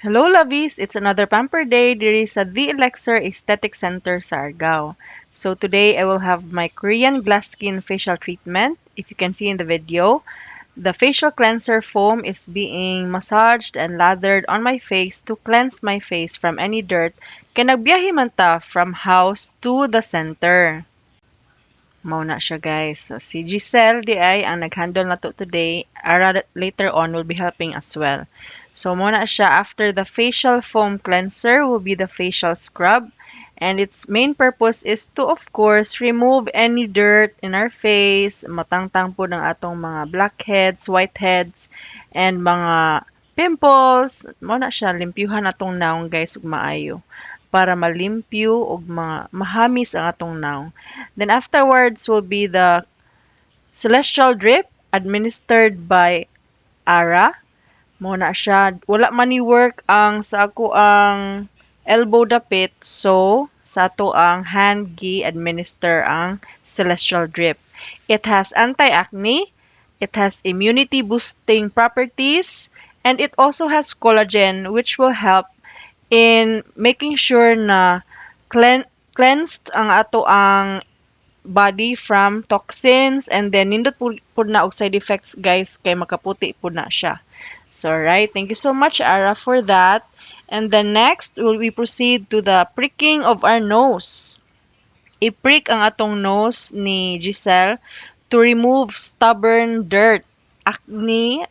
Hello, lovies! It's another pamper day diri sa The Elixir Aesthetic Center sa Argao. So today I will have my Korean Glass Skin facial treatment. If you can see in the video, the facial cleanser foam is being massaged and lathered on my face to cleanse my face from any dirt kay nagbiyahe man ta from house to the center. Mao na siya, guys. So, si Giselle diay ang nag-handle nato today. Ara later on will be helping as well. So mao na siya. After the facial foam cleanser will be the facial scrub, and its main purpose is to, of course, remove any dirt in our face, matangtang pod ang atong mga blackheads, whiteheads and mga pimples. Mao na siya, limpyuhan atong nawong, guys, ug maayo para malimpyo ug mga mahamis ang atong nawong. Then afterwards will be the celestial drip administered by Ara. Mao na siya. Wala man ni work ang sa ako ang elbow dapit, so sa ato ang hand gi administer ang celestial drip. It has anti-acne, it has immunity boosting properties, and it also has collagen, which will help in making sure na cleansed ang ato ang body from toxins, and then nindot pud na og side effects, guys, kay makaputi pud na siya. So right, thank you so much, Ara, for that. And then next will we proceed to the pricking of our nose. I-prick ang atong nose ni Giselle to remove stubborn dirt, acne,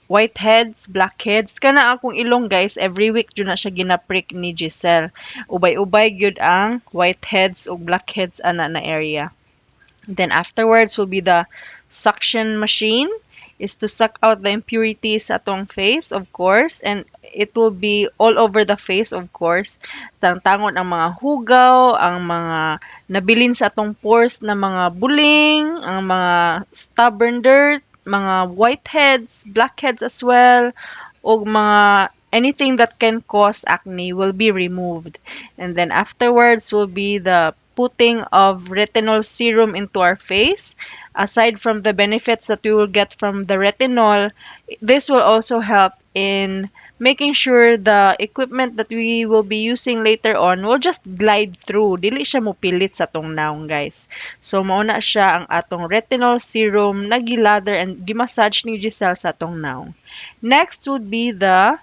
whiteheads, blackheads. Kana akong ilong, guys, every week jud na siya gina-prick ni Giselle. Ubay-ubay gyud ang whiteheads ug blackheads ana na area. Then afterwards will be the suction machine, is to suck out the impurities sa atong face, of course, and it will be all over the face, of course. Tangtangon ang mga hugaw, ang mga nabilin sa atong pores na mga buling, ang mga stubborn dirt, mga whiteheads, blackheads as well, ug mga anything that can cause acne will be removed. And then afterwards will be the putting of retinol serum into our face. Aside from the benefits that we will get from the retinol, this will also help in making sure the equipment that we will be using later on will just glide through. Dili siya mopilit sa atong nawong, guys. So, mao na siya ang atong retinol serum na gilather and gimassage ni Giselle sa atong nawong. Next would be the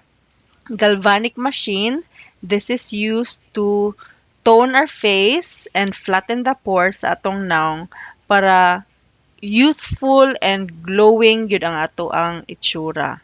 galvanic machine. This is used to tone our face and flatten the pores sa atong nawong para youthful and glowing gyud ang ato ang itsura.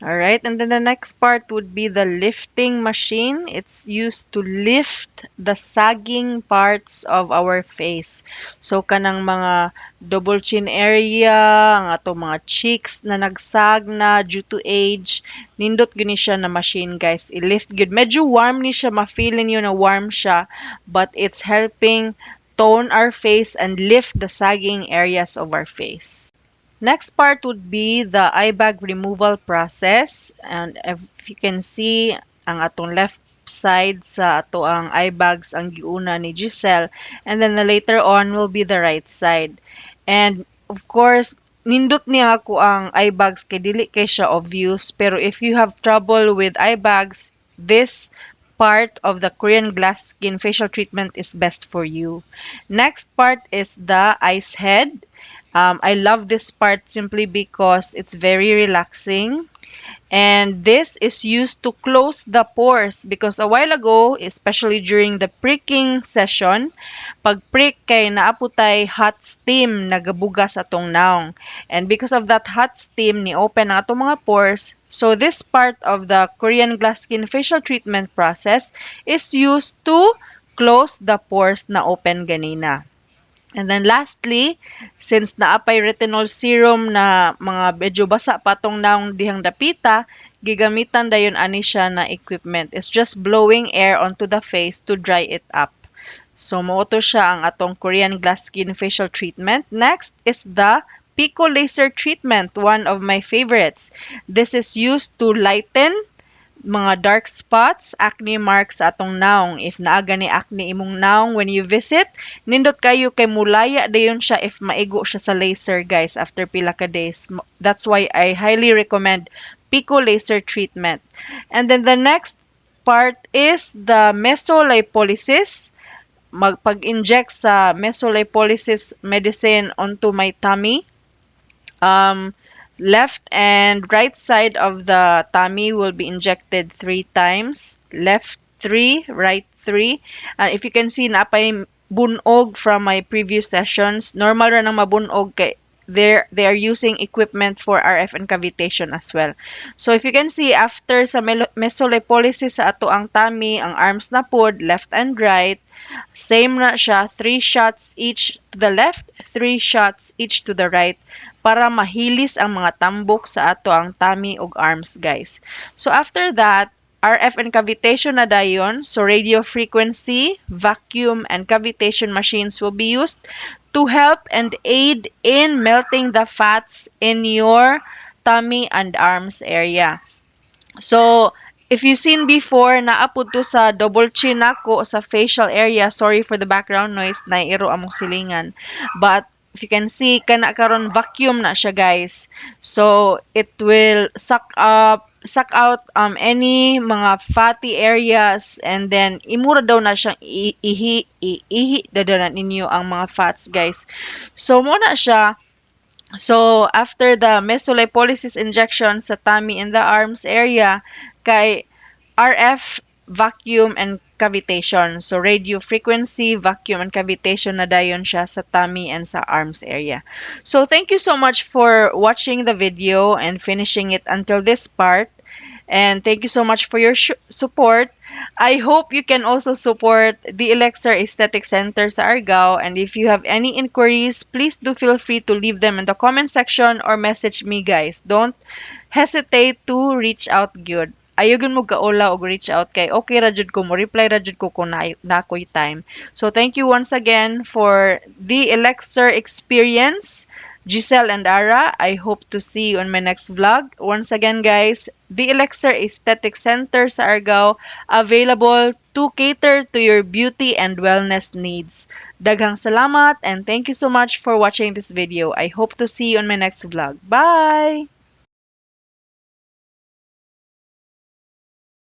Alright, and then the next part would be the lifting machine. It's used to lift the sagging parts of our face. So, kanang mga double chin area, ang atong mga cheeks na nagsag na due to age, nindot gyud ni siya na machine, guys. I-lift gyud. Medyo warm ni siya, ma-feel ninyo na warm siya, but it's helping tone our face and lift the sagging areas of our face. Next part would be the eye bag removal process. And if you can see, ang atong left side sa ato ang eye bags ang giuna ni Giselle. And then the later on will be the right side. And of course, nindot niya ako ang eye bags kay dili kay siya obvious. Pero if you have trouble with eye bags, this part of the Korean Glass Skin facial treatment is best for you. Next part is the ice head. I love this part simply because it's very relaxing. And this is used to close the pores because a while ago, especially during the pricking session, pag prick kay naa pod tay hot steam nagabuga sa atong nawong. And because of that hot steam, ni open ang atong mga pores. So this part of the Korean Glass Skin facial treatment process is used to close the pores na open ganina. And then lastly, since naa pay retinol serum na mga medyo basa pa atong nawong dihang dapita, gigamitan dayon ani siya na equipment. It's just blowing air onto the face to dry it up. So mao to siya ang atong Korean Glass Skin facial treatment. Next is the Pico Laser treatment, one of my favorites. This is used to lighten mga dark spots, acne marks sa atong nawong. If naa gani acne imong nawong when you visit, nindot kayo kay mulaya dayon siya if maigo siya sa laser, guys, after pila ka days. That's why I highly recommend Pico Laser treatment. Pico laser treatment. And then the next part is the mesolipolysis. Magpag-inject sa mesolipolysis medicine onto my tummy. Left and right side of the tummy will be injected three times. Left three, right three. And if you can see, naa pay bunog from my previous sessions. Normal ra nang mabunog kay they are using equipment for RF and cavitation as well. So if you can see, after sa mesolipolysis sa atoang tummy, ang arms na pod, left and right, same na siya, three shots each to the left, three shots each to the right para mahilis ang mga tambok sa atoang tummy ug arms, guys. So after that, RF and cavitation na dayon. So radio frequency, vacuum, and cavitation machines will be used to help and aid in melting the fats in your tummy and arms area. So, if you seen before, naa pud to sa double chin nako sa facial area. Sorry for the background noise, nairo among silingan. But if you can see, kana karon vacuum na siya, guys. So, it will suck out any mga fatty areas and then imo ra daw na siyang iihi iihi na daw na ninyo ang mga fats, guys. So mao na siya. So after the mesolipolysis injection sa tummy and the arms area, kay RF, vacuum and cavitation. So radio frequency, vacuum and cavitation na dayon siya sa tummy and sa arms area. So thank you so much for watching the video and finishing it until this part. And thank you so much for your support. I hope you can also support the Elixir Aesthetic Center sa Argao. And if you have any inquiries, please do feel free to leave them in the comment section or message me, guys. Don't hesitate to reach out gyud. Ayaw gyud mo kaula og reach out kay okay ra jud ko mo reply ra jud ko kung naa ko'y time. So thank you once again for the Elixir experience. Giselle and Ara, I hope to see you on my next vlog. Once again, guys, the Elixir Aesthetic Center sa Argao, available to cater to your beauty and wellness needs. Daghang salamat and thank you so much for watching this video. I hope to see you on my next vlog. Bye!